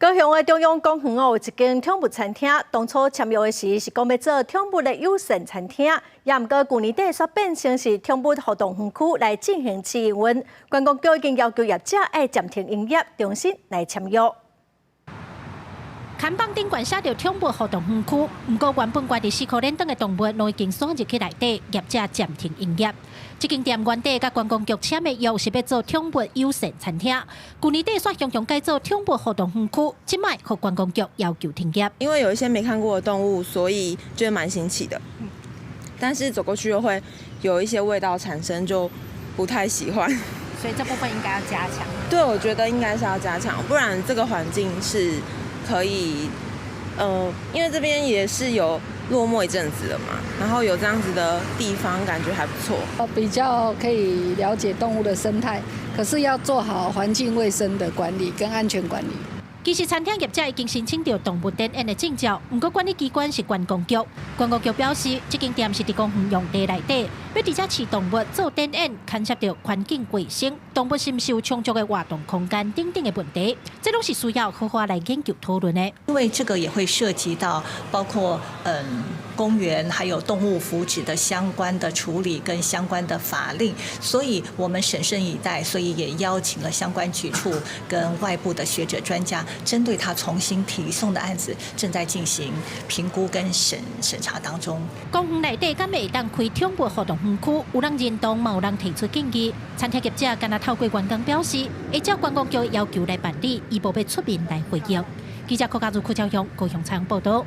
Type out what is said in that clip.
高雄的中央公園哦，有一間寵物餐廳，當初簽約的時是講欲做寵物的友善餐廳，也毋過舊年底煞變成是寵物活動園區來進行試營運。觀光局已經要求業者愛暫停營業，重新來簽約。看板頂懸寫著寵物活動園區，毋過原本懸佇四箍鏈頂的動物，攏已經徙入去內底，業者暫停營業。這間店原底佮觀光局簽的約是欲做寵物友善餐廳，舊年底煞雄雄改做寵物活動園區，這擺予觀光局要求停業。因為有一些沒看過的動物，所以覺得蠻新奇的。但是走過去又會有一些味道產生，就不太喜歡。所以這部分應該要加強。對，我覺得應該是要加強，不然這個環境是可以，因為這邊也是有落寞一陣子了嘛，然後有這樣子的地方，感覺還不錯。比較可以了解動物的生態，可是要做好環境衛生的管理跟安全管理。其實餐廳業者已經申請著動物展演的證照，毋過管理機關是觀光局。觀光局表示，這間店是佇公園用地內底，欲佇遮飼動物做展演，牽涉著環境衛生、動物是毋是有充足的活動空間等等的問題，這攏是需要好好來研究討論的。因為這個也會涉及到包括公園還有動物福祉的相關的處理跟相關的法令，所以我們審慎以待，所以也邀請了相關局處跟外部的學者專家，針對他重新提送的案子，正在進行評估跟審查當中。公園內底敢會當開寵物活動園區，有人認同，嘛有人提出建議。餐廳業者敢若透過員工表示，會照觀光局要求來辦理，伊無欲出面來回應。記者柯家如、柯昭勇高雄採訪報道。